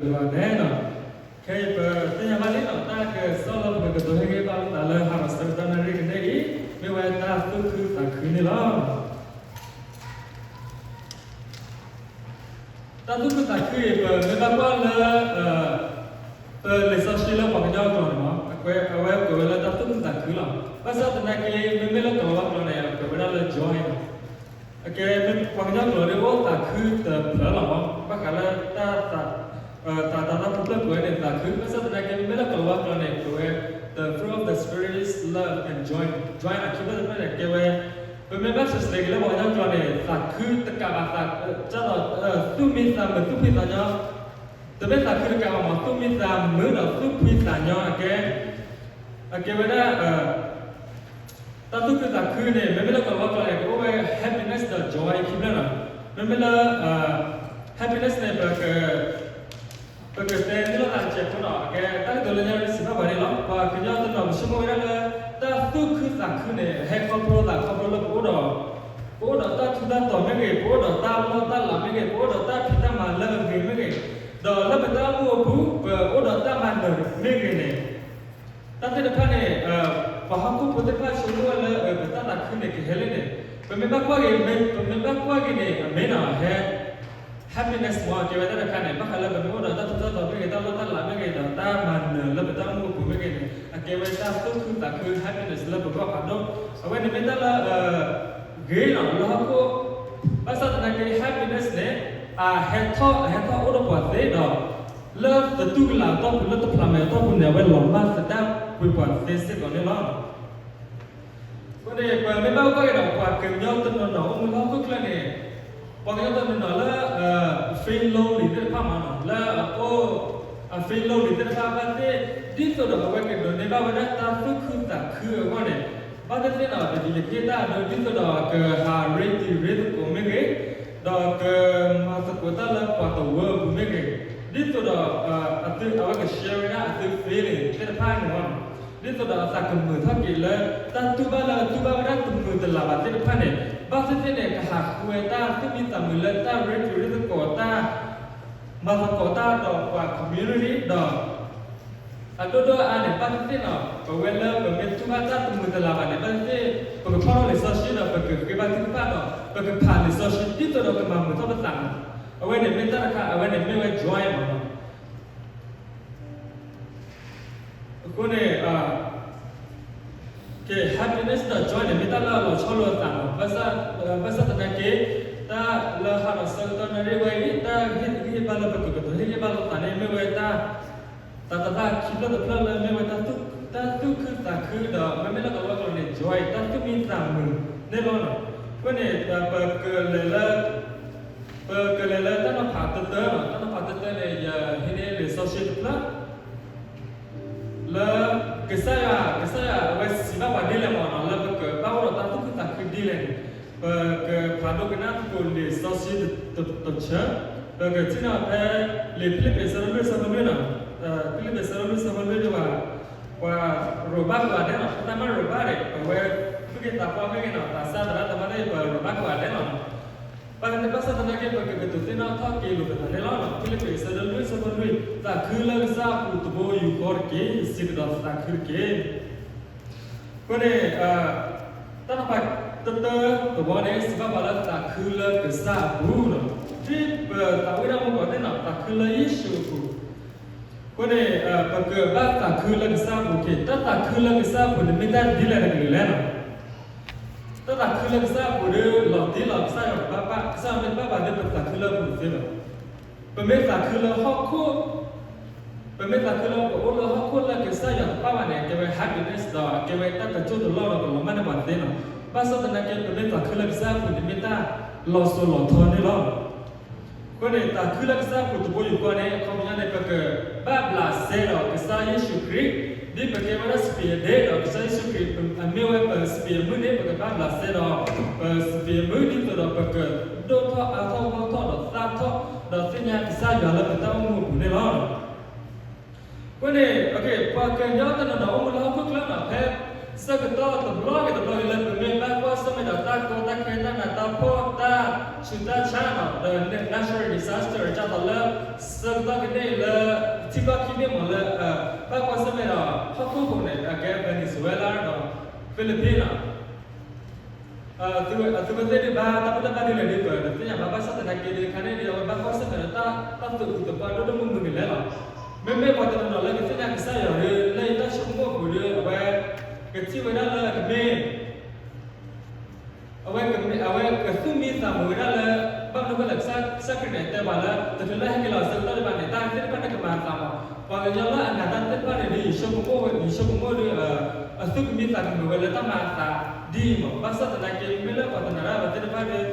န့ၣ်လီၤ. ခဲအံၤပသ့ၣ်ညါဘၣ်လံနီၤ တၢ်ကစီၣ်လၢပကကတိၤဟ့ၣ်ဂံၢ်ဘါလိာ်သးလၢဟါဒီးဆၢကတီၢ်နၣ်ရံၣ်ကန့ၣ်အံၤ မ့ၢ်ဝဲတၢ်သူၣ်ခုသးခုန့ၣ်လီၤ. တၢ်သူၣ်ခုသးခုအံၤ ပမ့ၢ်ဘၣ်ကွၢ်လၢ ပလံာ်စီဆှံလၢပှၤကညီအကျိာ်န့ၣ်မ့ၢ် အဝဲကွဲးဝဲလၢတၢ်သူၣ်ခုသးခုလီၤ. ဘၣ်ဆၣ်သနာ်က့ မ့မ့ၢ်လၢကိၤလၤဝါကျိာ်န့ၣ် အကွဲးဝဲဒၣ်လၢ joy န့ၣ်လီၤ. အကဲ ပှၤကညီကျိာ်ဒ်အိၣ်သးခုတဖျၢၣ်လီၤမ့ၢ် ဘၣ်ဃးလၢ တၢ်သးတၢ်သးတၢ်ဖျၢၣ်ပှဲၤန့ၣ် သးခု ဘၣ်ဆၣ်သနာ်က့ မ့မ့ၢ်လၢကိၤလၤဝါကျိာ်န့ၣ် ကွဲးဝဲ the fruit of the Spirit is love and joy, joy အခံဖျၢၣ်တဖျၢၣ်န့ၣ် ကဲဝဲ ပမ့ၢ်ဘၣ် translate က့ၤလၢပှၤကညီကျိာ်န့ၣ် သးခုတကးဘၣ် သး ကၢ်ဒီး သူၣ်မံသးမုာ်သူၣ်ဖှံသးညီ တမ့ၢ်သးခုတကးဘၣ်မ့ၢ် သူၣ်မံသးမုာ်ဒီးသူၣ်ဖှံသးညီအကဲ အကဲဝဲဒၣ် တၢ်သူၣ်ခုသးခုန့ၣ် မ့မ့ၢ်လၢကိၤလၤဝါကျိာ်န့ၣ် ကအိၣ်ဝဲ happiness ဒီး joy ခံဖျၢၣ်လီၤ. မ့မ့ၢ်လၢ happiness န့ၣ် ပက ပကတဲန့ၢ်လိာ်သးတစဲးဖိနီၤ အကဲတၢ်ကတိၤလၢညါစံးဘၣ်ပှၤန့ၣ်လီၤ. ပှၤကညီတနီၤပဆိကမိၣ်ဝဲဒၣ်လၢ တၢ်သူၣ်ခုသးခုန့ၣ် ဟဲခီဖျိသးခီဖျိလၢပအိၣ်ဒီး ပအိၣ်ဒီးတၢ်ထူးတၢ်တီၤမ့ၢ်ဂ့ၤ, ပအိၣ်ဒီးတၢ်လီၢ်တၢ်လၤမ့ၢ်ဂ့ၤ, ပအိၣ်ဒီးတၢ်ဖံးတၢ်မၤလၢအဂ့ၤမ့ၢ်ဂ့ၤ, ဒီးလၢပတၢ်အိၣ်မူအပူၤ ပအိၣ်ဒီးတၢ်မၤနၢၤမ့ၢ်ဂ့ၤန့ၣ် တၢ်သ့ၣ်တဖၣ်န့ၣ် ပှၤဟီၣ်ခိၣ်ဖိသ့ၣ်တဖၣ်ဆိကမိၣ်ဝဲလၢ ပတၢ်သးခုန့ၣ်ကဟဲလၢန့ၣ် ပမ့ၢ်ဘၣ်ကွၢ်က့ၤ ပမ့ၢ်ဘၣ်ကွၢ်က့ၤန့ၣ် အမ့ၢ်နီၤ ဟဲ happiness မ့ၢ်ကဲဝဲတၢ်တခါန့ၣ် ဘၣ်ဃးလၢပမ့ၢ်အိၣ်ဒီးတၢ်ထူးတၢ်တီၤမ့ၢ်ဂ့ၤ, တၢ်လီၢ်တၢ်လၤမ့ၢ်ဂ့ၤ, ဒီးတၢ်မၤနၢၤလၢပတၢ်အိၣ်မူအပူၤမ့ၢ်ဂ့ၤန့ၣ် အကဲဝဲတၢ်သူၣ်ခုသးခု happiness လၢပဂီၢ်ဖးဒိၣ်. အဝဲန့ၣ်မ့ၢ်တၢ်လၢ ဂ့ၤနီၤ လၢဟီၣ်ခိၣ် ဘၣ်ဆၣ်သနာ်က့ happiness န့ၣ် အဟဲထီၣ် အဟဲထီၣ်အိၣ်ဒီးပှၤသ့ဒီး လၢသတူၢ်ကလာ်အတီၢ်ပူၤ လၢတဖျးမဲာ်အတီၢ်ပူၤန့ၣ် အဝဲလီၤမၢ်သဒၣ်ကွံာ်ပှၤသ့စ့ၢ်ကီးန့ၣ်လီၤ. အဃိန့ၣ် ပမ့ၢ်ဘၣ်ကွၢ်က့ၤဒီး ပှၤကညီတနီၤနီၤအိၣ်မူလၢဟီၣ်ခိၣ်ချၢန့ၣ် ပှၤကညီတနီၤနီၤလၢ feel lonely သ့ၣ်တဖၣ်မးနီၤ လၢအအိၣ် အ feel lonely သ့ၣ်တဖၣ်ဘၣ်သ့ၣ် ဒ်သိးဒီးအဝဲကဒိးန့ၢ်ဘၣ်ဝဲဒၣ်တၢ်သူၣ်ခုသးခုအဂီၢ်န့ၣ် ဘၣ်သ့ၣ်သ့ၣ်နီၤ ပတယက့ၢ်တၢ်အဒိ ဒ်သိးဒီးကဟးရ့တံၤရ့သကိးမ့ၢ်ဂ့ၤ, ဒီးကမၤသကိးတၢ်လၢပှၤတဝၢအပူၤမ့ၢ်ဂ့ၤ, ဒ်သိးဒီး အဝဲက share ဝဲဒၣ်အသု feeling သ့ၣ်တဖၣ်န့ၣ်မးနီၤ ဒ်သိးဒီးအသးကမုာ်ထီၣ်က့ၤလၢ တၢ်တူၢ်ဘၣ်လၢအတူၢ်ဘၣ်ဝဲဒၣ်တမုာ်တလၤဘၣ်သ့ၣ်တဖၣ်န့ၣ် ဘၣ်သ့ၣ်သ့ၣ်န့ၣ် ကဟးဃုဝဲတၢ်သူၣ်မံသးမုာ်လၢတၢ်ရ့တံၤရ့သကိးတၢ် မၤသကိးတၢ်ဒီးပှၤ community ဒီး အဒိၣ်ဒိၣ်အါန့ၣ် ဘၣ်သ့ၣ်သ့ၣ်နီၤ ပဝဲလၢပမ့ၢ်တူၢ်ဘၣ်တၢ်တမုာ်တလၤဘၣ်န့ၣ် ဘၣ်သ့ၣ်သ့ၣ် ပကဖီၣ်ထီၣ်လံာ်စီဆှံဒီး ပကဃ့ဘါထုကဖၣ်ဒီး ပကဖးလံာ်စီဆှံ ဒ်သိးဒီးကမၤမုာ်ထီၣ်ပသးန့ၣ် အဝဲန့ၣ်မ့ၢ်တၢ်တခါ အဝဲန့ၣ်မ့ၢ်ဝဲ joy မးနီၤ အဃိန့ၣ် ကဲ happiness ဒီး joy န့ၣ် မ့ၢ်တၢ်လၢအလီၤဆီလိာ်အသးလီၤ. ဘၣ်ဆၣ်သနာ်က့ တၢ်လၢဟါဒီးဆၢကတီၢ်နၣ်ရံၣ်ဝဲအံၤ တၢ်ဟ့ၣ်ဂံၢ်ဟ့ၣ်ဘါလၢပကကတိၤဟ့ၣ်ဂံၢ်ဘါလိာ်သးန့ၣ် မ့ၢ်ဝဲတၢ် တၢ်သးတၢ်ခံဖျၢၣ်တဖျၢၣ်လၢမ့ၢ်ဝဲ တၢ်သူၣ်ခုသးခုဒီး မ့မ့ၢ်လၢကလီကလီန့ၣ် joy တၢ်သူၣ်မံသးမုာ်န့ၣ်လီၤ. အဃိန့ၣ် ပကလဲၤလၢ ပကလဲၤလၢတၢ်နီၤဖးတၢတၢလီၤ. တၢ်နီၤဖးတၢတၢန့ၣ် ယဟံးန့ၢ်လံာ်စီဆှံတဖျၢၣ် လၢ ကစၢ်ယွၤ ကစၢ်ယွၤအဝဲစံးဘၣ်ပှၤဒ်လဲၣ်မးနီၤ လၢပကဘၣ်အိၣ်ဒီးတၢ်သူၣ်ခုသးခုဒ်လဲၣ်န့ၣ် ပကဖးဒိကနၣ်သကိးလံာ်စီဆှံတဆၢ ပကထံၣ်န့ၢ်ဖဲ လံာ်ဖံလံးပံးဆၢဒိၣ်လွံၢ်ဆၢဖိလွံၢ်နီၤ ဖံလံးပံးဆၢဒိၣ်လွံၢ်ဆၢဖိလွံၢ်န့ၣ် ပှၤ ပှၤရိးဘၣ်ကိးဂၤဒဲးနီၤ ပတၢ်မၤရိးဘၣ်န့ၣ် ပဝဲသူၣ်က့သးပှၢ်မ့ၢ်ဂ့ၤနီၤ သးစၢ်သရၣ်သမါန့ၣ် ပရိးဘၣ်ကိးဂၤဒဲးလီၤ. ဘၣ်ဆၣ်သနာ်က့ ပကကတိၤသ့ၣ်နီၣ်ထီၣ်က့ၤလိာ်ပသးန့ၣ်လီၤ. ဖံလံးပံးဆၢဒိၣ်လွံၢ်ဆၢဖိလွံၢ်, သးခုလၢကစၢ်အပူၤတဘိယူၢ်ဃီတက့ၢ်, စံးကဒီးသးခုတက့ၢ်. အဃိန့ၣ် တၢ်နီၤဖးတၢတၢတဝီန့ၣ် စံးဘၣ်ပှၤလၢသးခုလၢကစၢ်အပူၤလီၤ. ဒ်ပသးဝံၣ်တၢ်မူကီးသ့ၣ်နီၤ သးခုလၢယ့ၣ်ၡူးအပူၤ အဃိန့ၣ် ပကဘၣ်သးခုလၢကစၢ်အပူၤတက့ၢ်. တၢ်သးခုလၢကစၢ်အပူၤန့ၣ် မ့ၢ်တၢ်ဒ်လဲၣ်တကလုာ်လဲၣ်နီၤ. တၢ်သးခုလၢကစၢ်အပူၤဒီးလီၤတံၢ်လီၤ, ကစၢ်ယွၤမ့ၢ်တပၣ်ဘၣ်ဒီး ပသးခုလၢအပူၤတသ့ဘၣ်. ပမ့ၢ်သးခုလၢဟီၣ်ခိၣ်, ပမ့ၢ်သးခုလၢပအိၣ်လၢဟီၣ်ခိၣ်လၢကစၢ်ယွၤတပၣ်ဘၣ်န့ၣ် အကဲဝဲ happiness ဒီးအကဲဝဲတၢ်တစိၢ်တလီၢ်ဒီးကလီၤမၢ်န့ၢ်ပှၤသ့နီၤ. ဘၣ်ဆၣ်သနာ်က့ ပမ့ၢ်သးခုလၢကစၢ်အပူၤန့ၣ် မ့ၢ်တၢ်လီၤစိၤလီၤထီန့ၣ်လီၤ. အဃိန့ၣ် သးခုလၢကစၢ်အပူၤတဘိယူၢ်ဃီန့ၣ် အခီပညီန့ၣ် ပကဘၣ်ဘျးစဲဒီးကစၢ်ယ့ၣ်ၡူးခရံာ်, ဒ်ပကဲဝဲဒၣ်စပံးအဒ့ဒီး ကစၢ်ယ့ၣ်ၡူးခရံာ် အမ့ၢ်ဝဲပစပံးအမုၢ်န့ၣ် ပကဘၣ်ဘျးစဲဒီး ပစပံးအမုၢ်ဒ်သိးဒီး ပကဒိၣ်ထီၣ်အါထီၣ်ဂီၢ်ထီၣ်ဒီးသၣ်ထီၣ် ဒီးသ့ၣ်ညါကစၢ်ယွၤလၢပတၢ်အိၣ်မူအပူၤန့ၣ်လီၤ. အဃိန့ၣ် ပှၤကညီတနီၤနီၤအိၣ်မူလၢဟီၣ်ခိၣ်ချၢနီၤ ဖဲ ဆၢကတီၢ်တဘျီဂ့ၤတဘျီဂ့ၤလၢပမ့ၢ်ဘၣ်ကွၢ်ဆၢၣ်မဲာ်ဒီးတၢ်ကီတၢ်ခဲ တၢ်နးတၢ်ဖှီၣ် တၢ်ဆူးတၢ်ဆါနီၤ ဒီး natural disaster ဒ်သိးလၢ ဆၢကတီၢ်ကန့ၢ်လၢ ထံကီၢ်ခံဘ့ၣ်မးလၢ ဘၣ်ကွၢ်ဆၢၣ်မဲာ်ဒီးဟီၣ်ခိၣ်ဖိန့ၣ် အကဲ Venezuela ဒီး Philippines နီၤ အသုဝဲသ့ၣ်ဒုးဘၣ် တၢ်ဘူၣ်တၢ်ဘါဒ်လဲၣ်ဒ်ပတသ့ၣ်ညါဘၣ် ဘၣ်ဆၣ်သနာ်က့ဒီး ခါန့ၣ်ဒီး အဝဲဘၣ်ကွၢ်ဆၢၣ်မဲာ်ဒီး တၢ်သူၣ်အုးသးအုးဒိၣ်ဒိၣ်မုၢ်မုၢ်န့ၣ်လဲၣ်လီၤ. မ့မ့ၢ်ပှၤတနီၤနီၤလၢကသ့ၣ်ညါကစၢ်ယွၤဒီး လၢယတၢ်ဆိကမိၣ်အပူၤဒီး အဝဲ ကထံၣ်ဝဲဒၣ်လၢကမ့ၢ် အဝဲကမ့ၢ် အဝဲကသူၣ်မံသးမုာ်ဝဲဒၣ်လၢ ဘၣ်မနုၤဃိလဲၣ် ကစၢ်ခရံာ်န့ၣ် တဲပှၤလၢ တချုးလၢဟဲက့ၤလီၤဆၢကတီၢ်ဒံးဘၣ်န့ၣ် တၢ်သ့ၣ်တဖၣ်န့ၣ်ကမၤအသးမး. ပှၤကညီလၢအနာ်တၢ်သ့ၣ်တဖၣ်န့ၣ်ဒီး ယဆိကမိၣ်ဝဲ ယဆိကမိၣ်ဒီး အသူၣ်ကမံသးကမုာ်ဝဲလၢတၢ်မၤအသးဒ်အံၤမး. ဘၣ်ဆၣ်သနာ်က့ မ့ၢ်လၢပှၤတနီၤဒၣ်ဝဲသ့ၣ်တဖၣ်ဒီး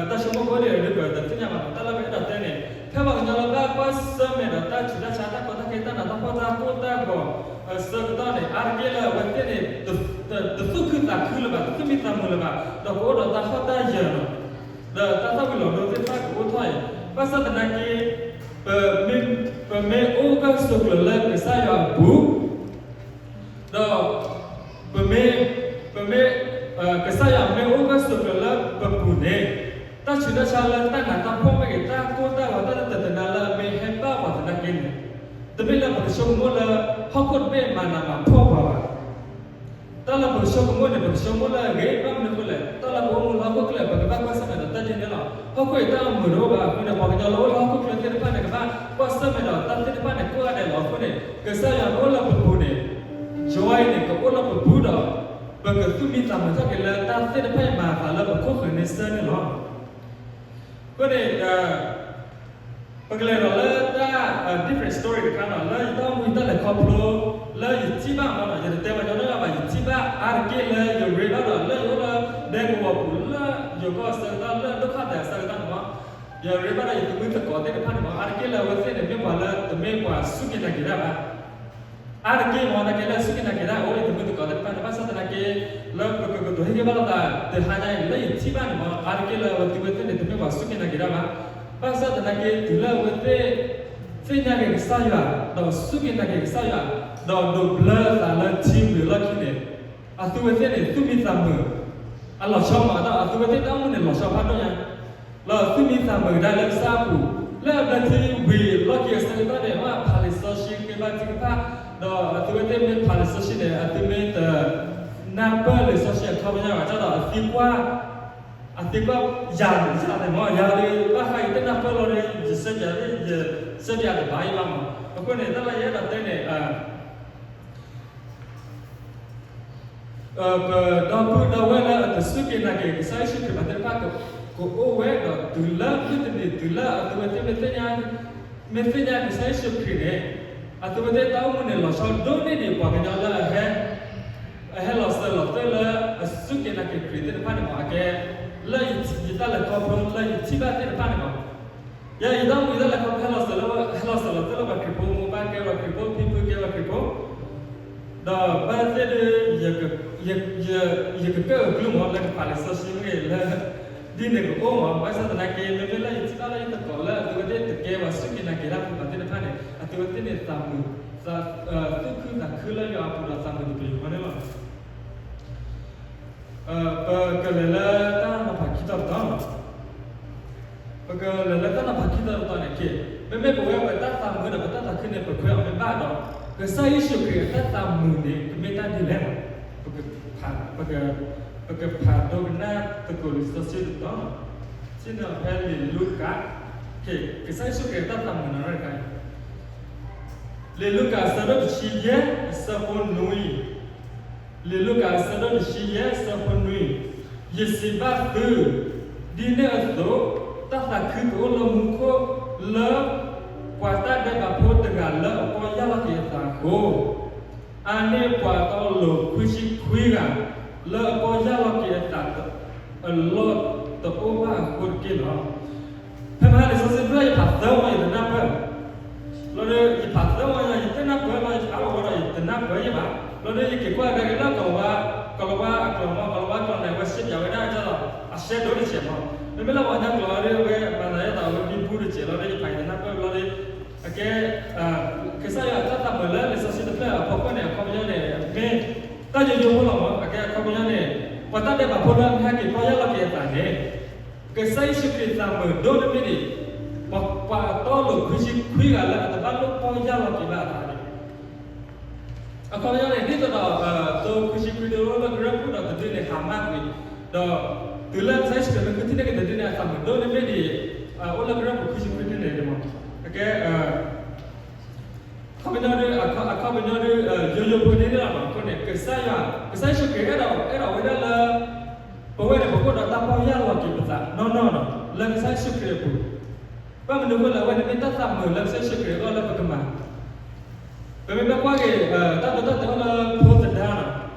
တၢ်ဆိကမိၣ်ဖိဒ်လဲၣ်ဒီး ပတသ့ၣ်ညါဘၣ်နီၤ. တၢ်လၢပအဲၣ်ဒိးတဲန့ၣ် ဖဲပှၤကညီလၢဘၣ်ကွၢ်ဆၢၣ်မဲာ်ဒီးတၢ်ဆူးတၢ်ဆါ တၢ်ကီတၢ်ခဲ တၢ်နးတၢ်ဖှီၣ် တၢ်ကိၢ်တၢ်ဂီၤ ဆၢကတီၢ်န့ၣ် အါတက့ၢ်လၢအဝဲသ့ၣ်န့ၣ် တသူၣ်ခုသးခုလၢၤဘၣ်, တသူၣ်မံသးမုာ်လၢၤဘၣ်, ဒီးကအိၣ်ဒီးတၢ်ဟီၣ်တၢ်ယၢၤလီၤ. ဒီးတၢ်သၣ်ဝံၤလီၤဒိသ့ၣ်တဖၣ်ကအိၣ်ထီၣ်အံၤ, ဘၣ်ဆၣ်သနာ်က့ ပမ့ၢ် ပမ့ၢ်အိၣ်ဂၢၢ်ဆိးကျၢၤလၢကစၢ်ယွၤအပူၤ ဒီး ပမ့ၢ် ပမ့ၢ် ကစၢ်ယွၤမ့ၢ်အိၣ်ဂၢၢ်ဆိးကျၢၤလၢပပူၤန့ၣ်, တၢ်ဆူးတၢ်ဆါလၢတၢ်နးတၢ်ဖှီၣ်မ့ၢ်ဂ့ၤ, တၢ်ကိၢ်တၢ်ဂီၤ တၢ်တတနါလၢအမ့ၢ်ဟဲဘၣ်ပှၤသနာ်က့န့ၣ်, တမ့ၢ်လၢပကဆိကမိၣ်လၢ ဟီၣ်ခိၣ်တဘ့ၣ်မၤနးမၤဖှီၣ်ပှၤဘၣ်. တၢ်လၢပကဆိကမိၣ်န့ၣ် ပကဆိကမိၣ်လၢအဂ့ၤ, ဘၣ်မနုၤအဃိလဲၣ်, တၢ်လၢပအိၣ်မူလၢဟီၣ်ခိၣ်ချၢ ပကဘၣ်ကွၢ်ဆၢၣ်မဲာ်ဒီးတၢ်ဒ်န့ၣ်လီၤ. ဟီၣ်ခိၣ်အံၤတၢ်အမုာ်တအိၣ်ဘၣ်အဃိန့ၣ် ပှၤကညီလၢအိၣ်လၢဟီၣ်ခိၣ်ချၢသ့ၣ်တဖၣ်န့ၣ် ကဘၣ်ကွၢ်ဆၢၣ်မဲာ်ဒီးတၢ်သ့ၣ်တဖၣ်န့ၣ် ကိးဂၤဒဲးလီၤ. အဃိန့ၣ် ကစၢ်ယွၤမ့ၢ်အိၣ်လၢပပူၤန့ၣ် joy န့ၣ် ကအိၣ်လၢပပူၤဒီး ပကသူၣ်မံသးမုာ်ထီၣ်က့ၤလၢတၢ်သ့ၣ်တဖၣ်အံၤမၤအသးလၢပခိၣ်ဃၢၤန့ဆၢန့ၣ်လီၤ. အဃိန့ၣ် ပကလဲၤဒီးလၢတၢ် different story တခါနီၤ, လၢယတၢ်အိၣ်မူယတၢ်လဲၤခီဖျိ လၢယထံၣ်ဘၣ်မးနီၤ, ယတတဲပှၤကညီနီတဂၤဘၣ်, ယထံၣ်ဘၣ်အါတက့ၢ်လၢယရ့ဘၣ်ဒီး လၢယအိၣ်လၢဒဲကဝီၤပူၤ လၢယိၤကီၢ်အဆၢကတီၢ် လၢဒိၣ်ခၣ်သဲးအဆၢကတီၢ်န့ၣ်မး, ယရ့ဘၣ်ဒီးယသုးမုၢ်သကိးသ့ၣ်တဖၣ်န့ၣ်မး, အါတက့ၢ်လၢအဝဲသ့ၣ်န့ၣ် မ့ၢ်ပှၤလၢတမ့ၢ်ပှၤစူၢ်က့ၤနာ်က့ၤတၢ်ဘၣ်. အါတက့ၢ်မး နာ်က့လၢအစူၢ်က့ၤနာ်က့ၤတၢ် အိၣ်လၢယသုးမုၢ်သကိးသ့ၣ်တဖၣ်န့ၣ် ဘၣ်ဆၣ်သနာ်က့ လၢပကကတိၤဟ့ၣ်ဂံၢ်ဘါလိာ်သး တဟါညါအံၤ လၢယထံၣ်ဘၣ်န့ၣ်မး အါတက့ၢ်လၢအဝဲသုဝဲသ့ၣ်န့ၣ် တမ့ၢ်ပှၤစူၢ်က့ၤနာ်က့ၤတၢ်ဘၣ်. ဘၣ်ဆၣ်သနာ်က့ တုၤလၢအဝဲသ့ၣ် သ့ၣ်ညါက့ၤကစၢ်ယွၤ ဒီးစူၢ်က့ၤနာ်က့ၤကစၢ်ယွၤ ဒီးဒိးဘျၢအသးလၢထံဝံၤအလီၢ်ခံန့ၣ် အသုဝဲသ့ၣ်န့ၣ် သူၣ်မံသးမုာ် အလီၤဆီမး ဒီးအသုဝဲသ့ၣ်တၢ်အိၣ်မူန့ၣ် လီၤဆီဖးဒိၣ်ညါ လၢသူၣ်မံသးမုာ်ကဒါလၢကစၢ်အပူၤ, လၢအဘျၢထံဝံၤအလီၢ်ခံအဆၢကတီၢ်န့ၣ် မ့ၢ်ဖးလံာ်စီဆှံဃ့ဘါထုကဖၣ်, ဒီးအသုဝဲသ့ၣ်မ့ၢ်ဖးလံာ်စီဆှံန့ၣ် အသုမ့ၢ်တနၢ်ပၢၢ်လံာ်စီဆှံအခီပညီဘၣ် ဒ်သိးဒီးအသံကွၢ်, အသံကွၢ်ယၤန့ၣ်မး ယၤဒီး ဘၣ်ဃးယတနၢ်ပၢၢ်လီၤဒီး ယဆၢပၠး ယဆၢပၠးတဘၣ်အံၤဘၣ်မး. အဃိန့ၣ် တၢ်လၢယအဲၣ်ဒိးတဲန့ၣ် ပဒီပုၢ်ဒီဝဲၢ်လၢအတစူၢ်က့ၤနာ်က့ၤကစၢ်ယ့ၣ်ၡူးခရံာ်ဘၣ်သ့ၣ်တဖၣ် ကအိၣ်ဝဲဒီးတုၤလၢမုၢ်တနံၤ တုၤလၢအသုဝဲသ့ၣ်မ့ၢ်သ့ၣ်ညါ, မ့ၢ်သ့ၣ်ညါကစၢ်ယ့ၣ်ၡူးခရံာ်န့ၣ်, အသုဝဲသ့ၣ်တၢ်အိၣ်မူန့ၣ် လီၤဆီဒိၣ်န့ၢ်ဒံးပှၤကညီလၢအဟဲ, အဟဲလီၤစၢၤလီၤသွဲၣ်လၢအစူၢ်က့ၤနာ်က့ၤခရံာ်သ့ၣ်တဖၣ်န့ၣ်မး အကဲ, လၢယတၢ်လဲၤခီဖျိလၢယထံၣ်ဘၣ်သ့ၣ်တဖၣ်န့ၣ်မး ယဲယတၢ်အိၣ်မူယတၢ်လဲၤခီဖျိ ဟဲလီၤစၢၤလီၤသွဲၣ်လၢပှၤခရံာ်ဖိ, မိၢ်ပၢ်ကဲပှၤခရံာ်ဖိ, ဖံဖုကဲပှၤခရံာ်ဖိ, ဒီးဘၣ်သ့ၣ်ဒီး ယကကၢၣ်အကျိၤမး လၢကဖးလံာ်စီဆှံမ့ၢ်ဂ့ၤလၢ ဒ်န့ၣ်ကအိၣ်မး, ဘၣ်ဆၣ်သနာ်က့ မ့မ့ၢ်လၢယထံၣ်ဘၣ်လၢယသကိးလၢအသုဝဲသ့ၣ်တကဲပှၤစူၢ်က့ၤနာ်က့ၤတၢ်ဖိဘၣ်သ့ၣ်တဖၣ်န့ၣ် အသုဝဲသ့ၣ်န့ၣ်သးမုာ်, သူၣ်ခုသးခုလၢယွၤအပူၤဒီးသးမုာ်တပျုာ်ဃီန့ၣ်လီၤ. ပကလဲၤလၢတၢ်နီၤဖးခံတီၤတတီၤ, ပကလဲၤလၢတၢ်နီၤဖးခံတီၤတတီၤန့ၣ်က့, မ့မ့ၢ်ပဝဲပတၢ်သးမုာ်ဒီးပတၢ်သးခုန့ၣ် ပခွဲးအီၤမ့ၢ်ဘၣ်ဒီး ကစၢ်ယ့ၣ်ၡူးခရံာ်အတၢ်သးမုာ်န့ၣ် ကမ့ၢ်တၢ်ဒ်လဲၣ်. ပကဖးဒိကနၣ်သကိးလံာ်စီဆှံတတီၤ, ဆ့ၣ်နီၤဖဲလံာ်လူၤကၣ်, ကစၢ်ယ့ၣ်ၡူးခရံာ်အတၢ်သးမုာ်နီၤတခါ လံာ်လူၤကၣ်အဆၢဒိၣ်တဆံယဲၢ် အဆၢဖိနွံ, လံာ်လူၤကၣ်အဆၢဒိၣ်တဆံယဲၢ် အဆၢဖိနွံ, ယစံးဘၣ်သု, ဒ်န့ၣ်အသိး, တၢ်သးခုကအိၣ်လၢမူခိၣ်လၢ ပှၤတၢ်ဒဲးဘးဖိတဂၤလၢအပီၢ်ယၢ်လီၤက့ၤအသးအဃိ, အါန့ၢ်ပှၤတီလိၤခွံဆံခွံဂၤ လၢအပီၢ်ယၢ်လီၤက့ၤအသးအလီၢ်တအိၣ်ဘၣ်အဃိတက့ၢ်လီၤ. ဖဲမဟါလံာ်စီဆှံတဖျၢၣ် ယဖးသၢဝီ ယတနၢ်ပၢၢ်, လီၤဒီး ယဖးသၢဝီညါ ယတနၢ်ပၢၢ်လီၤ, ယဖးအဝီဒီး ယတနၢ်ပၢၢ်ယဲဘၣ်. လီၤဒီး ယက့ၤကွၢ်ကဒါက့ၤလၢကီၤလၤဝါ, ကီၤလၤဝါအကျိာ်မး, ကီၤလၤဝါကျိာ်န့ၣ် အဝဲစံးပၠးဝဲဒၣ်ဒ်သိး အရှဲဒိၣ်တစဲးမး. မ့မ့ၢ်လၢပှၤကညီကျိာ်ဒီး အဝဲမၤသးဒ်သိး အဝဲမံပူၤတစဲးလီၤဒီး ယဖးယတနၢ်ပၢၢ်လီၤဒီး အကဲ ကစၢ်ယွၤအတၢ်သးမုာ်လၢလံာ်စီဆှံတဖျၢၣ်အဖီခိၣ်န့ၣ် အခီပညီန့ၣ် မ့ၢ် တၢ်ယိယိဖိလီၤမး. အကဲအခီပညီန့ၣ် ပှၤတၢ်ဒဲးဘးဖိလၢအမ့ၢ်ဟဲက့ၤပီၢ်ယၢ်လီၤက့ၤအသးန့ၣ်, ကစၢ်ယ့ၣ်ၡူးခရံာ်သးမုာ်ဒိၣ်န့ၢ်မ့ၢ်ဒံး ပှၤအတီအလိၤခွံဆံခွံဂၤလၢအတဘၣ်လိၣ်ပီၢ်ယၢ်လီၤက့ၤဘၣ်အသးန့ၣ် အခီပညီန့ၣ် ဒ်သိးဒီး သိခွံဆံခွံဒုအိၣ်လၢကရၢၢ်ပူၤဒီးတဒုန့ၣ် ဟးမၢ်ကွံာ်, ဒီးတုၤလၢကစၢ်ယ့ၣ်ၡူးခရံာ်မ့ၢ်ဃုထံၣ်န့ၢ်က့ၤတဒုန့ၣ် အသးမုာ်ဒိၣ်န့ၢ်မ့ၢ်ဒံး အိၣ်လၢကရၢၢ်ပူၤခွံဆံခွံဒုန့ၣ်မး. အကဲ အခီပညီဒု အခီပညီဒု ယိယိဖိန့ၣ်လီၤမး. အဃိန့ၣ် ကစၢ်ယွၤ ကစၢ်ယ့ၣ်ၡူးခရံာ်အဲၣ်ဒိး အဲၣ်ဒိးဝဲဒၣ်လၢ ပဝဲန့ၣ် ပကအိၣ်ဒီးတၢ်ပီၢ်ယၢ်လီၤက့ၤပသးနီၢ်နီၢ်နီၤ လၢကစၢ်ယ့ၣ်ၡူးခရံာ်အပူၤ ဘၣ်မနုၤအဃိလဲၣ်, အဝဲန့ၣ်မ့ၢ်တၢ်သးမုာ်လၢကစၢ်ယ့ၣ်ၡူးခရံာ်အဂီၢ်လၢပကမၤ ပမ့ၢ်ဘၣ်ကွၢ်က့ၤ တၢ်ဒိတၢ်တဲာ်အိၣ်လၢဖိသဒါနီ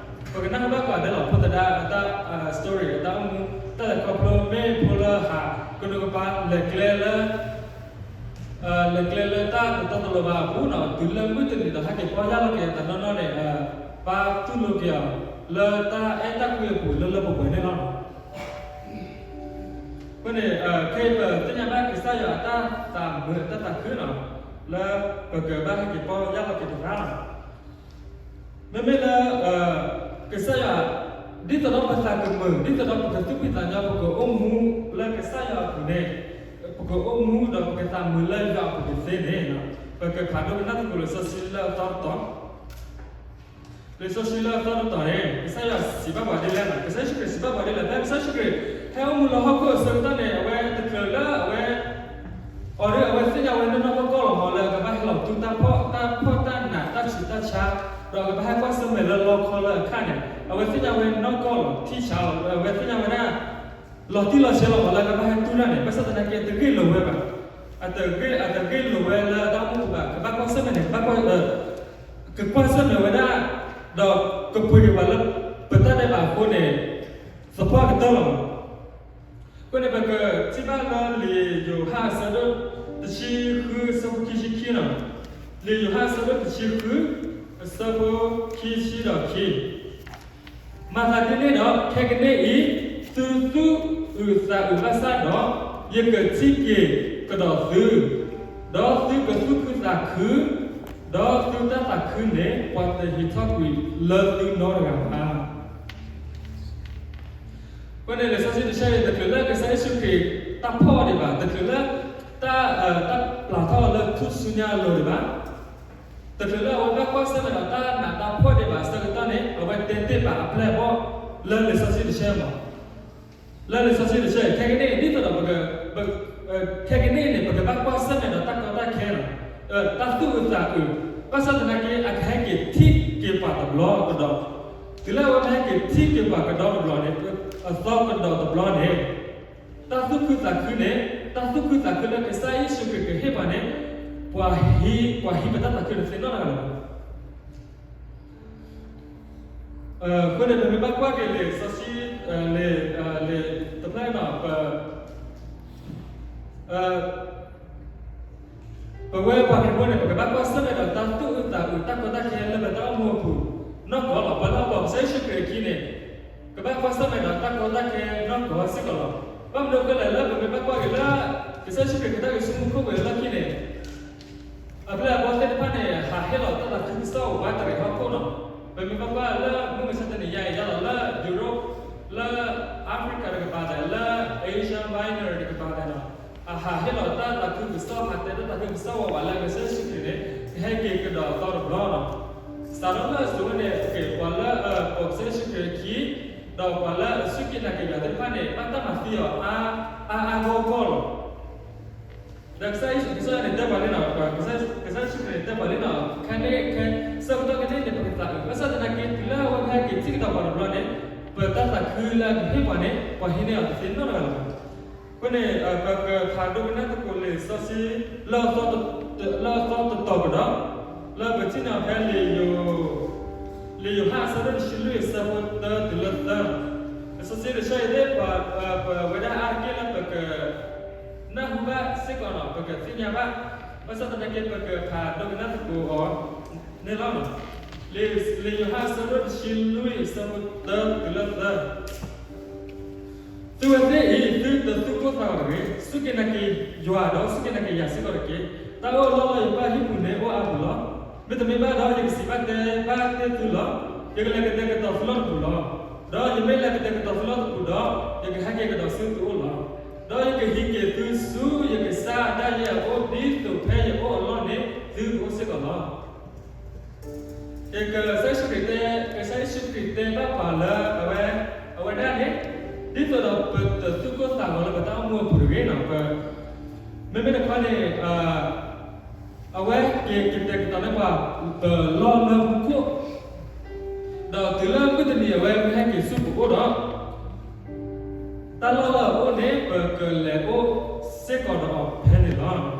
ၤ, ပကနၢ်ဟူဘၣ်ကွၢ်ဒဲးလီၤ ဖိသဒါအတၢ် story အတၢ်အိၣ်မူ တၢ်လဲၤခီဖျိမ့ၢ်ဖိလၢဟးကနူၤကပၤ လဲၤကျဲလၢ လဲၤကျဲလၢတၢ်တတီတလိၤဘၣ်အပူၤနီၤ, တုၤလၢမုၢ်တနံၤဒီးဟဲက့ၤပီၢ်ယၢ်လီၤက့ၤအသးနီၢ်နီၢ်န့ၣ် ပာ်တူၢ်လိာ်က့ၤအီၤ လၢတၢ်အဲၣ်တၢ်ကွံအပူၤလၢလၢပှဲၤပှဲၤန့ၣ်လီၤ. အဃိန့ၣ် ခဲအံၤပသ့ၣ်ညါဘၣ်ကစၢ်ယွၤအတၢ်သးမုာ်အတၢ်သးခုနီၤ လၢပကဘၣ်ဟဲက့ၤပီၢ်ယၢ်လီၤက့ၤပသးနီၤ မ့မ့ၢ်လၢ ကစၢ်ယွၤ ဒ်သိးဒီးပသးကမုာ် ဒ်သိးဒီးပကသူၣ်ဖှံသးညီ ပကအိၣ်မူလၢကစၢ်ယွၤအပူၤန့ၣ် ပကအိၣ်မူဒီးပကသးမုာ်လၢယွၤအပူၤကသ့န့ၣ် ပကဖးဒိကနၣ်သကိးလံာ်စီဆှံလၢအသီတတီၤ လံာ်စီဆှံလၢအသီတတီၤန့ၣ် ကစၢ်ယွၤစံးဘၣ်ပှၤဒ်လဲၣ်နီၤ, ကစၢ်ယ့ၣ်ၡူးခရံာ်စံးဘၣ်ပှၤဒ်လဲၣ်, ဖဲကစၢ်ယ့ၣ်ၡူးခရံာ် ဟဲအိၣ်မူလၢဟီၣ်ခိၣ်အဆၢကတီၢ်န့ၣ် အဝဲတချုးလၢအဝဲ အီၤဒ်အဝဲသ့ၣ်ညါဝဲနီၢ်နီၢ်ကီၢ်ကီၢ်လီၤမး လၢအကဘၣ်ဟဲလီၤတူၢ်တၢ်ဖှီၣ်တၢ်နးတၢ်ဆံးတၢ်ဆါ, ဒီးအကဘၣ်ဟဲကွၢ်ဆၢၣ်မဲာ်လၢလီခီလၢအခါန့ၣ် အဝဲသ့ၣ်ညါဝဲနီၢ်ကီၢ်လီၤ ထံၣ်ဆါလီၤ, အဝဲသ့ၣ်ညါဝဲဒၣ် လီၤတံၢ်လီၤဆဲးလီၤမး လၢအကဘၣ်ဟဲတူၢ်တၢ်န့ၣ် ဘၣ်ဆၣ်သနာ်က့ တဂ့ၢ်လိာ်ဝဲဘၣ်, အတဂ့ၢ်လိာ်ဝဲလၢအတၢ်အိၣ်မူပူၤဘၣ်, ကဘၣ်ကွၢ်ဆၢၣ်မဲာ်န့ၣ် ကဘၣ်ကွၢ် ကကွၢ်ဆၢၣ်မဲာ်ဝဲဒၣ်, ဒီးကပှ့ၤက့ၤပှၤလၢ ပတၢ်ဒဲးဘးအဃိန့ၣ် သပှၢ်ကတၢၢ်လီၤမး. အဃိန့ၣ် ပကထံၣ်ဘၣ်လၢလံာ်ယိၤဟၣ်အဆၢဒိၣ်တဆံဃု အဆၢဖိခံဆံခံနီၤ, လံာ်ယိၤဟၣ်အဆၢဒိၣ်တဆံဃု အဆၢဖိခံဆံဒီးခံ မၤသးဒ်န့ၣ်ဒီး ခဲကနံၣ်အံၤ သုသူၣ်အုးသးအုးဘၣ်ဆၣ်ဒီး ယကထံၣ်က့ၤကဒီးသု, ဒီးသုကသူၣ်ခုသးခု, ဒီးသုတၢ်သးခုန့ၣ် ပှၤတဟံးထီၣ်ကွံာ်လၢသုနီတဂၤဘၣ်. အဃိန့ၣ် လံာ်စီဆှံတဆၢအံၤ တချုးလၢကစၢ်ယ့ၣ်ၡူးခရံာ်တၢ်ဖီၣ်ဒံးဘၣ်, တချုးလၢ တၢ် တၢ်ပျၢ်ထီၣ်လၢထူၣ်စုညါအလိၤဒံးဘၣ်, တချုးလၢအဝဲဘၣ်ကွၢ်ဆၢၣ်မဲာ်ဒီးတၢ်နးတၢ်ဖှီၣ်ဒံးဘၣ်အဆၢကတီၢ်န့ၣ် အဝဲတဲတ့ၢ်ဘၣ်အပျဲၢ်အဘီၣ်လၢလံာ်စီဆှံတဆၢမး လၢလံာ်စီဆှံတဆၢ ခဲကနံၣ်အံၤ ဒ်သိးဒီး ခဲကနံၣ်အံၤန့ၣ် ပကဘၣ်ကွၢ်ဆၢၣ်မဲာ်ဒီးတၢ်ကီတၢ်ခဲလီၤ, တၢ်သူၣ်အုးသးအုး, ဘၣ်ဆၣ်သနာ်က့ အကဟဲက့ၤထံၣ်က့ၤပှၤတဘျီကဒီး, တုၤလၢအဝဲကဟဲက့ၤထံၣ်က့ၤပှၤကဒီးတဘျီန့ၣ်, အသီကဒီးတဘျီန့ၣ်, တၢ်သူၣ်ခုသးခုန့ၣ်, တၢ်သူၣ်ခုသးခုလၢကစၢ်ယ့ၣ်ၡူးခရံာ်ကဟ့ၣ်ပှၤန့ၣ်, ပှၤဟံး, ပှၤဟံးပတၢ်သးခုန့ၣ်သ့ၣ်နီၣ်တဂၤလီၤ. အဃိန့ၣ် ပမ့ၢ်ဘၣ်ကွၢ်က့ၤလံာ်စီဆှံ, လံာ်, လံာ်တဖျၢၣ်နီၤ, ပဝဲပှၤခရံာ်ဖိန့ၣ် ပကဘၣ်ကွၢ်ဆၢၣ်မဲာ်ဒီးတၢ်သူၣ်အုးသးအုး တၢ်ကီတၢ်ခဲလၢပတၢ်အိၣ်မူအပူၤနီၢ်ကီၢ်လီၤ. ပှၤလၢအပိာ်ကစၢ်ယ့ၣ်ၡူးခရံာ်အခံန့ၣ် ကဘၣ်ကွၢ်ဆၢၣ်မဲာ်ဒီးတၢ်ကီတၢ်ခဲနီၢ်ကီၢ်စ့ၢ်ကီးလီၤ. ဘၣ်မနုၤအဃိလဲၣ်, လၢပမ့ၢ်ဘၣ်ကွၢ်က့ၤလၢ ကစၢ်ယ့ၣ်ၡူးခရံာ်ကတၢၢ်က့ၤဆူမူခိၣ်ပူၤအလီၢ်ခံန့ၣ် အပျဲၢ်အဘီၣ်သ့ၣ်တဖၣ်န့ၣ် ဟးဟ့ၣ်လီၤတၢ်သးခုကစီၣ်ဝးတရံးဟီၣ်ခိၣ်နီၤ. ပမ့ၢ်ဘၣ်ကွၢ်လၢမုၢ်မဆါတနံၤညါအံၤ ဒ်သိးလၢ Europe, လၢ Africa တကပၤဒဲး, လၢ Asia Minor တကပၤဒဲးနီၤ, အဟးဟ့ၣ်လီၤတၢ်သးခုကစီၣ် ဟးတဲတၢ်သးခုကစီၣ်ဝးဝးလၢကစၢ်ယ့ၣ်ၡူးခရံာ်န့ၣ် ကဟဲက့ၤကဒီးအသီတဘျီနီၤ. စးထီၣ်လၢအစိၤဝဲန့ၣ် ပှၤလၢအပိာ်ကစၢ်ယ့ၣ်ၡူးခရံာ်အခံ ဒီးပှၤလၢအစူၢ်က့ၤနာ်က့ၤယွၤသ့ၣ်တဖၣ်န့ၣ် ဘၣ်တၢ်မၤသံအီၤအါအါဂီၢ်ဂီၢ်လီၤ. ဒီးကစၢ်ယ့ၣ်ၡူးခရံာ်န့ၣ် တဲပှၤလံနီၤ, ကစၢ်ယ့ၣ်ၡူးခရံာ်န့ၣ် တဲပှၤလံနီၤ, ခဲန့ၣ်ခဲ ဆၢကတီၢ်ခဲန့ၣ်န့ၣ် ပကသးအုး, ဘၣ်ဆၣ်သနာ်က့ တုၤလၢအဝဲဟဲက့ၤထံၣ်ကဒီးပှၤတဘျီန့ၣ် ပတၢ်သးခုလၢအကဟ့ၣ်ပှၤန့ၣ် ပှၤဟံးန့ၢ်အီၤတသ့နီတဂၤလၢၤဘၣ်. အဃိန့ၣ် ပကဖးဒိကနၣ်သကိးလံာ်စီဆှံ လၢအသီတတီၤကဒီး, လၢပထံၣ်န့ၢ်ဖဲ လံာ်ယိၤဟၣ်အဆၢဒိၣ်တဆံလွံၢ်အဆၢဖိတၢတုၤလၢသၢ, လံာ်စီဆှံတဆၢအံၤသ့ၣ် ပဝဲဒၣ်အါတက့ၢ်လၢပက နၢ်ဟူဘၣ်စ့ၢ်ကီးနီၤ, ပကသ့ၣ်ညါဘၣ်, ဘၣ်ဆၣ်သနာ်က့ ပကဖးဒိကနၣ်သကိးအီၤန့ၣ်လီၤ. လံာ်ယိၤဟၣ်အဆၢဒိၣ်တဆံလွံၢ်အဆၢဖိတၢတုၤလၢသၢ, သုဝဲသ့ၣ်အံၤ သုတသူၣ်ကိၢ်သးဂီၤတဂ့ၤ, စူၢ်က့ၤနာ်က့ၤယွၤဒီးစူၢ်က့ၤနာ်က့ၤယၤစ့ၢ်ကီးတက့ၢ်. တၢ်အိၣ်အလီၢ်လၢယပၢ်ဟံၣ်ပူၤန့ၣ်အိၣ်အါပူၤလီၤ. မ့တမ့ၢ်ဘၣ်ဒီး ယကစံးဘၣ်တဲဘၣ်တ့ၢ်သုလီၤ. ယကလဲၤကတဲာ်ကတီၤသုလီၢ်တပူၤလီၤ. ဒီးယမ့ၢ်လဲၤကတဲာ်ကတီၤသုလီၢ်တပူၤဒီး, ယကဟဲက့ၤကဒီးဆူသုအိၣ်လီၤ. ဒီးယကဟံးက့ၤသုဆူယကစၢ်အတၢ်ယဲၢ်အအိၣ် ဒ်သိးဖဲယအိၣ်အလီၢ်န့ၣ် သုကအိၣ်စ့ၢ်ကီးလီၤ. ကစၢ်ယ့ၣ်ၡူးခရံာ်တဲ, ကစၢ်ယ့ၣ်ၡူးခရံာ်တဲဘၣ်ပှၤလၢအဝဲ, အဝဲဒၣ်န့ၣ်, ဒ်သိးဒီးပတသူၣ်ကိၢ်သးဂီၤလၢပတၢ်အိၣ်မူအပူၤတဂ့ၤန့ၣ်, မ့မ့ၢ်တခီန့ၣ် အဝဲက့ၤကတဲာ်ကတီၤန့ၢ်ပှၤ ပလီၢ်လၢမူခိၣ်, ဒီးတုၤလၢမုၢ်တနံၤအဝဲမ့ၢ်ဟဲက့ၤဆူပအိၣ်ဒီး, တၢ်လီၢ်လၢအအိၣ်န့ၣ် ပကလဲၤအိၣ်စ့ၢ်ကီးဒီးအီၤဖဲန့ၣ်လီၤ.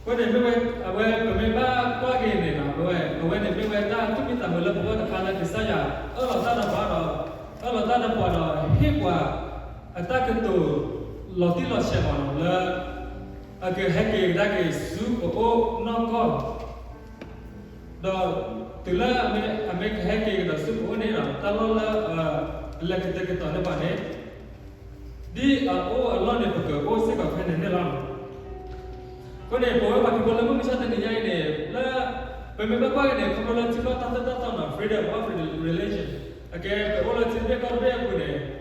အဃိန့ၣ်မ့ၢ်ဝဲ, အဝဲပမ့ၢ်ဘၣ်ကွၢ်က့ၤန့ၣ်ဒီး အဝဲန့ၣ်မ့ၢ်ဝဲတၢ်သူၣ်မံသးမုာ်လၢပဂီၢ်တခါလၢကစၢ်ယွၤအၢၣ်လီၤတၢ်ဒီးပှၤဒီး, အၢၣ်လီၤတၢ်ဒီးပှၤဒီးဟ့ၣ်ပှၤအတၢ်ကတိၤလီၤတံၢ်လီၤဆဲးမးနီၤလၢ အကဟဲက့ၤကဒါက့ၤဆူပအိၣ်နီၢ်ကီၢ် ဒီးတုၤလၢအမ့ၢ်ကဟဲက့ၤကဒီးဆူပအိၣ်န့ၣ်ဒီး တၢ်လီၢ်လၢအလဲၤကတဲာ်ကတီၤန့ၢ်ပှၤန့ၣ်, ဒ်အအိၣ်အလီၢ်န့ၣ် ပကအိၣ်စ့ၢ်ကီးဖဲန့ၣ်န့ၣ်လီၤ. အဃိန့ၣ် ပဝဲပှၤခရံာ်ဖိလၢမုၢ်မဆါတနံၤညါအံၤန့ၣ် လၢပမ့ၢ်ဘၣ်ကွၢ်က့ၤန့ၣ် ခီဖျိလၢထံကီၢ်တၢ်သိၣ်တၢ်သီနီၤ freedom of religion အကဲ ပအိၣ်လၢထံတဘ့ၣ်ကီၢ်တဘ့ၣ်အပူၤန့ၣ်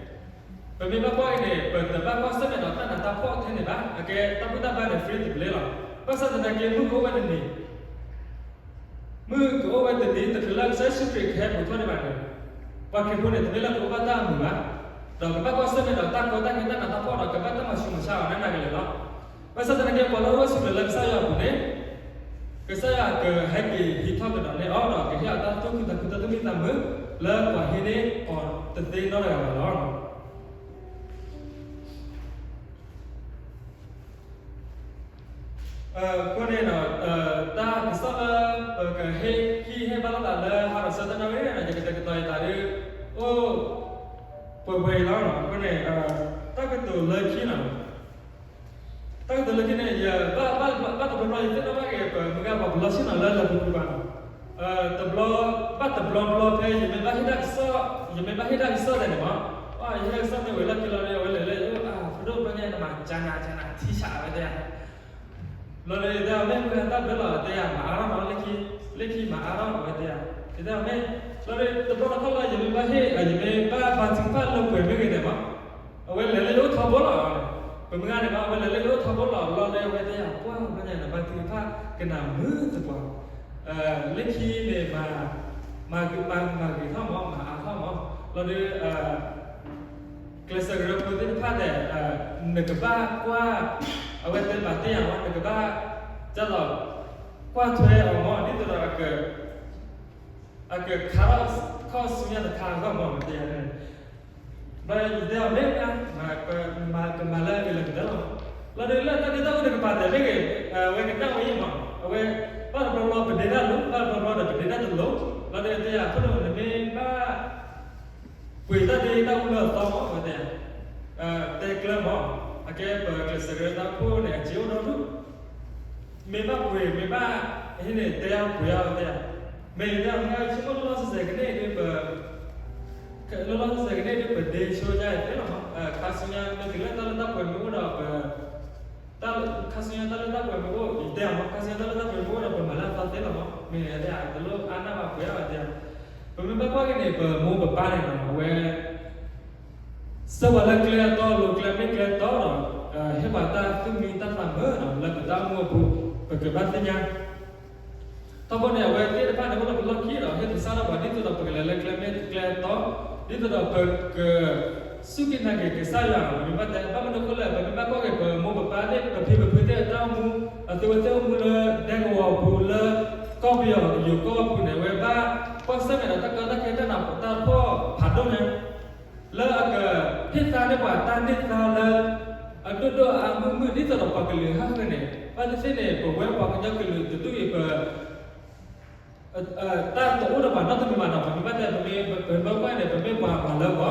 ပမ့ၢ်ဘၣ်ကွၢ်က့ၤန့ၣ် ပတဘၣ်ကွၢ်ဆၢၣ်မဲာ်ဒီးတၢ်နးတၢ်ဖှီၣ်ထဲန့ၣ်ဘၣ်, အကဲတၢ်ဘူၣ်တၢ်ဘါန့ၣ် free တဘျီလီၤ. ဘၣ်ဆၣ်သနာ်က့ မုၢ်ကအိၣ်ဝဲတနံၤ, မုၢ်ကအိၣ်ဝဲတနံၤ တချုးလၢကစၢ်ယ့ၣ်ၡူးခရံာ်ကဟဲဘူးထီၣ်န့ၢ်ဘၣ်န့ၣ်, ပှၤခရံာ်ဖိန့ၣ် တမ့ၢ်လၢကအိၣ်ဘၣ်တၢ်အမုာ်ဘၣ်, ဒီးကဘၣ်ကွၢ်ဆၢၣ်မဲာ်ဒီးတၢ်ကီတၢ်ခဲတၢ်နးတၢ်ဖှီၣ်ဒီး ကဘၣ်တၢ်မၤဆူးမၤဆါအီၤနးနးကလဲာ်လီၤ. ဘၣ်ဆၣ်သနာ်က့ ပှၤလၢအအိၣ်ဆူၣ်လၢကစၢ်ယွၤအပူၤန့ၣ်, ကစၢ်ယွၤကဟဲက့ၤဟံးထီၣ်ကဒီးန့ၢ်အီၤဒီး ကဟ့ၣ်အီၤတၢ်သူၣ်ခုသးခုတၢ်သူၣ်မံသးမုာ် လၢပှၤဟံးန့ၢ်အီၤတသ့နီတဂၤဘၣ်လီၤ. အဃိန့ၣ်ဒီး တၢ်ကစီၣ်လၢ ပကဟ့ၣ်ဟံၣ်ဟ့ၣ်ဘါလိာ်သးလၢဟါဒီးဆၢတနၣ်ရံၣ်န့ၣ် ယကတဲာ်ကတီၤယသးဒ် အိၣ်ပှဲၤပှဲၤအံၤလီၤ. အဃိန့ၣ် တၢ်ကတိၤလၢခံန့ၣ်, တၢ်ကတိၤလၢခံန့ၣ် ယဘၣ်တဘျီဘျီ ယသ့ၣ်နီၣ်ဘၣ်က့ၤ ပမုၢ်ဂၤပှၤပလီၢ်ဆ့ၣ်နီၤလၢလၢပူၤပူၤဘၣ်န့ၣ်, တဘျီ, ဘၣ်တဘျီဘျီဖဲ ယမ့ၢ်ဘၣ်ဟ့ၣ်တၢ်ကစီၣ်, ယမ့ၢ်ဘၣ်ဟ့ၣ်တၢ်ကစီၣ်သ့ၣ်န့ၣ်မး, ယဟ့ၣ်တၢ်ကစီၣ်မ့ၢ်ဝဲလီၢ်ခံလီၤဒီး အဝဲလဲၤလၢယအိၣ် အါ ပဒိၣ်ဘျီညါ နမၤကၢနၤကၢနၤထံဆးဝဲတဲယၤ လီၤဒီး ယတဲအီၤ မ့ၢ်မုၢ်ဂၤတၢ်ဘျၢလီၤ တဲယၤ မၤအါထီၣ်နီၤ လၢခံ, လၢခံမၤအါထီၣ်ဝဲတဲယၤ, ယတဲအီၤ မ့ၢ်, လီၤဒီး တဘျီတခီၣ်လီၤ ယမ့ၢ်ဘၣ်ဟ့ၣ် ယမ့ၢ်ဘၣ်ဘါထုကဖၣ်လၢပှဲၤမ့ၢ်ဂ့ၤန့ၣ်မး, အဝဲလဲၤလၢယအိၣ်ထီဘိလီၤ. ပမုၢ်ဂၤန့ၣ်မး အဝဲလဲၤလၢယအိၣ်ထီဘိလီၤ လီၤဒီး အဝဲတဲယၤ ပှၢ် ဘျီညါ နဘါထုကဖၣ်ကနၣ်မုာ်သပှၢ်, လၢခံန့ၣ် မၤ, မၤဂ့ၤထီၣ်မး မၤအါထီၣ်မး, လီၤဒီး ကျဲးစၢးကရၢဖိသ့ၣ်တဖၣ်ဒီး နကဘၣ်ကွၢ်, အဝဲတဲဘၣ်တဲယၤမး နကဘၣ် ဒ်သိး ကွၢ်ထွဲအီၤမး ဒ်သိးဒီး အကခါထီၣ်ခီၣ်ဆူညါတခါအဂီၢ်မး တဲယၤန့ၣ်, ဘျီယတဲအီၤ မ့ၢ်ဧါ, ကမၤလၢအကလဲၤကတၢၢ်လီၤ. လီၤဒီးလၢတၢ်ဒ့တၢ်အူတကပၤတဲာ်မ့ၢ်ဂ့ၤ, အဝဲကနၣ်ဝဲအံၤမး အဝဲ ဘၣ်တဘျီဘျီပဒ့တၢ်လိၤ ဘၣ်တဘျီဘျီဒီးပဒ့တၢ်တလိၤ, လီၤဒီးတဲယၤ ဖိဒိၣ် နမ့ၢ်ဘၣ် ပှ့ၤတၢ်ဒ့တၢ်အူလၢအသီမး အဝဲတဲယၤ, တဲကျၢၤမး, အကဲပကျဲးစၢးကရၢတၢ်အိၣ်ဖှိၣ်န့ၣ် အစ့အိၣ်ဒီဒူၣ်, မ့ၢ်ဘၣ်ပှ့ၤ မ့ၢ်ဘၣ်ဟံးန့ၣ် တဲယၤပှ့ၤအီၤ တဲယၤ, မ့ၢ်ယတဲအီၤ မ့ၢ်ဂ့ၤ ဆိကမိၣ်လီၢ်လီၢ်ဆဲးဆဲးကန့ၢ်ဒ်ပ လီၢ်လီၢ်ဆဲးဆဲးကန့ၢ်ဒ်ပဒ့ဆိယါသ့လီၤမး, ခါဆူညါ မ့ၢ်တုၤလၢတၢ်လၢတၢ်ပှဲၤမ့ၢ်အိၣ်ဒီးပ ခါဆူညါတၢ်လၢတၢ်ပှဲၤမ့ၢ်အိၣ် ယတဲအီၤမး ခါဆူညါတၢ်လၢတၢ်ပှဲၤမ့ၢ်အိၣ်ဒီး ပမၤလၢအသီသ့လီၤမး, မ့ၢ်ဂ့ၤတဲယၤ တလိၣ်အါနၢ်ဘၣ်ပှ့ၤအီၤတဲယၤ, ပမ့ၢ်ဘၣ်ကွၢ်က့ၤန့ၣ် ပမိၢ်ပပၢ်န့ၣ်ဒီး အဝဲ ဆှၢပှၤလၢကျဲအတီအလိၤ ကျဲမ့ၢ်ကျဲတီဒီး ဟ့ၣ်ပှၤတၢ်သူၣ်မံတၢ်သးမုာ်ဒီး လၢပတၢ်အိၣ်မူအပူၤ ပကဘၣ်သ့ၣ်ညါ ထီဘိန့ၣ် အဝဲသ့ၣ်တဖၣ်န့ၣ် အိၣ်လၢပလီၢ်ခံဒီး ဟ့ၣ်သဆၣ်ထီၣ်ပှၤ ဒ်သိးဒီးပကလဲၤလၢကျဲမ့ၢ်ကျဲတီ, ဒ်သိးဒီးပက စူၢ်က့ၤနာ်က့ၤကစၢ်ယွၤ ပမ့ၢ်ဘၣ်တဲ ဘၣ်မနုၤအဃိလဲၣ် ပမ့ၢ်ဘၣ်ကွၢ်က့ၤ ပမိၢ်ပပၢ်သ့ၣ် ပဖံပဖုသ့ၣ်အတၢ်အိၣ်မူ အသုဝဲသ့ၣ်အိၣ်မူလၢဒဲကဝီၤအပူၤ လၢကီၢ်ပယီၤယိၤကီၢ်အပူၤန့ၣ် အဝဲဘၣ်ကွၢ်ဆၢၣ်မဲာ်ဒီးတၢ်ကီတၢ်ခဲတၢ်နးတၢ်ဖှီၣ်ဖးဒိၣ်ညါ လၢအကဟ့ၣ်သါန့ၢ်ပှၤတၢ်န့ၢ်သါလၢ အဒိၣ်ဒိၣ်အါမုၢ်မုၢ် ဒ်သိးဒီးပှၤကလုာ်ဟးဃ့န့ၣ် ဘၣ်သ့ၣ်သ့ၣ်န့ၣ် ပဝဲပှၤကညီကလုာ်တဒူၣ်အံၤ ပ တၢ်တအိၣ်ဒီးပှၤနီတမံၤဘၣ်ဒီး ပမ့ၢ်ဘၣ်တဲ ပမ့ၢ်ဘၣ်ကွၢ်န့ၣ် ပမ့ၢ်ပှၤမၤလၢအဂီၢ် အီၣ်လၢဟါ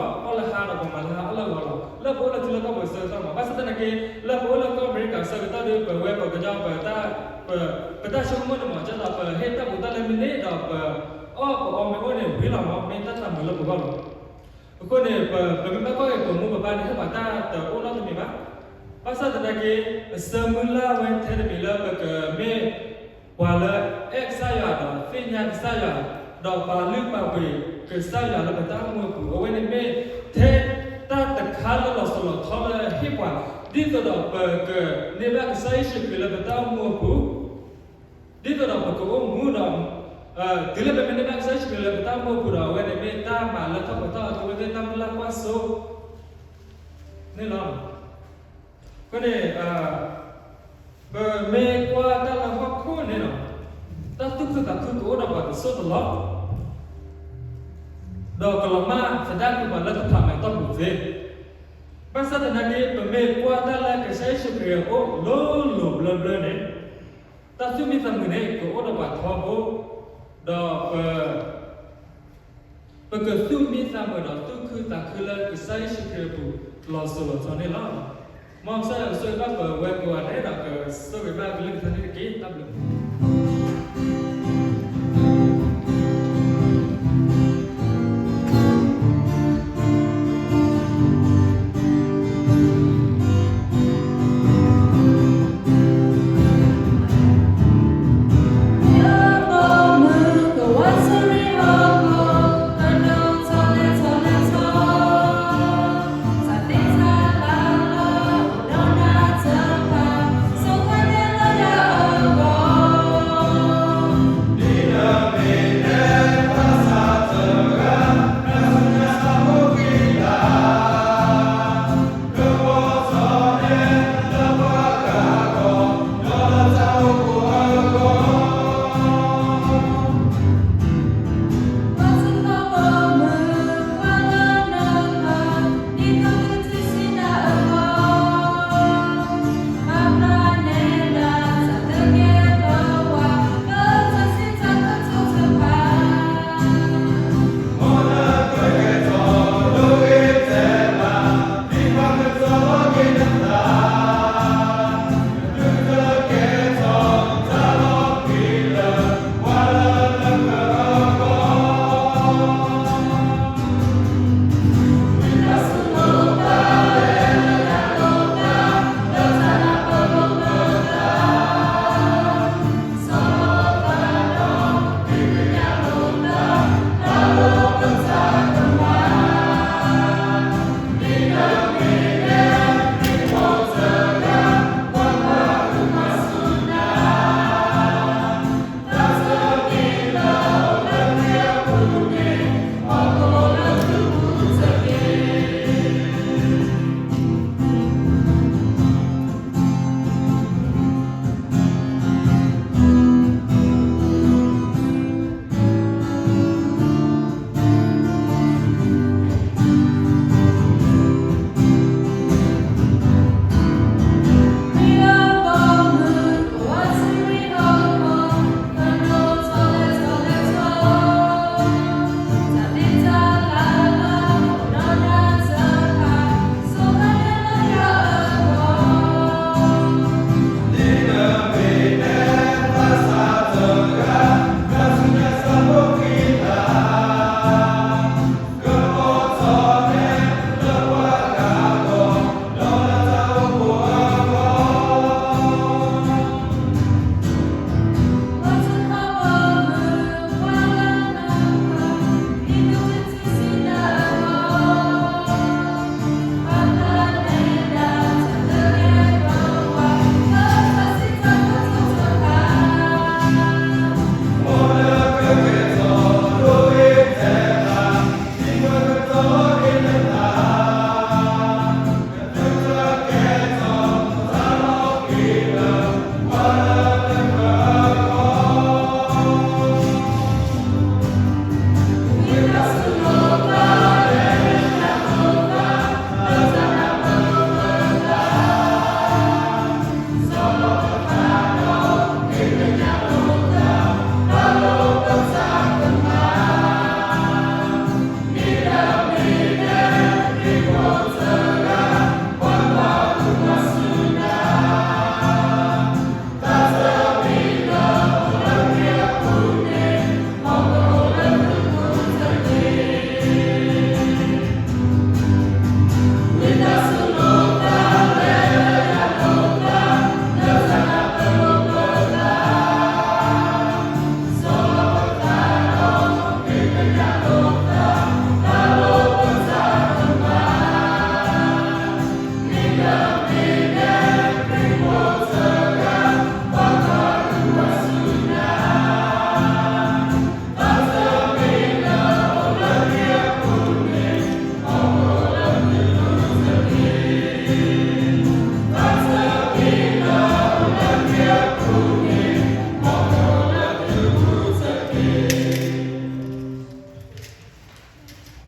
ဒီးပှၤမၤလၢဟါအီၣ်လၢအဂီၢ်လီၤ. လၢပအိၣ်လၢထံလၢကီၢ်ပူၤအဆၢကတီၢ်မး ဘၣ်ဆၣ်သနာ်က့ လၢပအိၣ်လၢကီၢ်အမဲရကၤအဆၢကတီၢ်ဒီး ပဝဲပှၤကညီ ပတၢ်ဆိကမိၣ်န့ၣ်မး ကၢ်ဒီးပဟ့ၣ်တၢ်ပူၤတၢ်လဲမ့ၢ်န့ၢ်ဒီး ပအီၣ်ပအီမ့ၢ်အိၣ်န့ၣ် ဝံၤလီၤမး မ့ၢ်တၢ်သးမုာ်လၢပဂီၢ်လီၤ. အဃိန့ၣ် ပမ့ၢ်ဘၣ်ကွၢ်က့ၤ ပမိၢ်ပပၢ်န့ၣ် ဟ့ၣ်ပှၤတၢ်တအိၣ်နီတမံၤဘၣ်. ဘၣ်ဆၣ်သနာ်က့ အဆၢမုၢ်လၢ်ဝဲထဲတမံၤလၢပကမ့ၢ်ပှၤလၢအဲၣ်ကစၢ်ယွၤဒီးသ့ၣ်ညါကစၢ်ယွၤ ဒီးပာ်လုၢ်ပာ်ပှ့ၤကစၢ်ယွၤလၢပတၢ်အိၣ်မူအပူၤ, အဝဲန့ၣ်မ့ၢ်ထဲတၢ်တခါလၢလီၤစိၤလီၤထီလၢဟ့ၣ်ပှၤ, ဒ်သိးဒီးပကန့ၢ်ဘၣ်ကစၢ်ယ့ၣ်ၡူးခရံာ်လၢပတၢ်အိၣ်မူအပူၤ, ဒ်သိးဒီးပကအိၣ်မူဒီး တုၤလၢပမ့ၢ်န့ၢ်ဘၣ်ကစၢ်ယ့ၣ်ၡူးခရံာ်လၢပတၢ်အိၣ်မူအပူၤဒီး အဝဲန့ၣ်မ့ၢ်တၢ်မၤလၢထီၣ်ပှဲၤထီၣ်အသိး မ့ၢ်တၢ်မုၢ်လၢ်ကွၢ်စိန့ၣ်လီၤ. အဃိန့ၣ် ပမ့ၢ်ကွၢ်တၢ်လၢဟီၣ်ခိၣ်န့ၣ်လီၤ, တၢ်သူၣ်ခုသးခုကအိၣ်ဒီးပှၤတစိၢ်တလီၢ်, ဒီးကလီၤမၢ်သဒၣ်ကွံာ်ပှၤလၢတဖးမဲာ်တီၢ်ပူၤသ့. ဘၣ်ဆၣ်သနာ်က့ ပမ့ၢ်ကွၢ်တၢ်လၢကစၢ်ယ့ၣ်ၡူးခရံာ်အအိၣ်လိၤလိၤဘျၢဘျၢန့ၣ်, တၢ်သူၣ်မံသးမုာ်န့ၣ် ကအိၣ်ဒီးပှၤထီဘိ, ဒီးပ ပကသူၣ်မံသးမုာ်ဒီးသူၣ်ခုသးခုလၢကစၢ်ယ့ၣ်ၡူးခရံာ်အပူၤ လီၤစိၤလီၤထီန့ၣ်လီၤ. မ်ကစၢ်ယွၤကဆိၣ်ဂ့ၤဘၣ်ပဝဲကိးဂၤဒဲးဒီး ကဆိၣ်ဂ့ၤဘၣ်ကလုၢ်ကထါန့ၣ်တက့ၢ်. တၢ်ဘျုး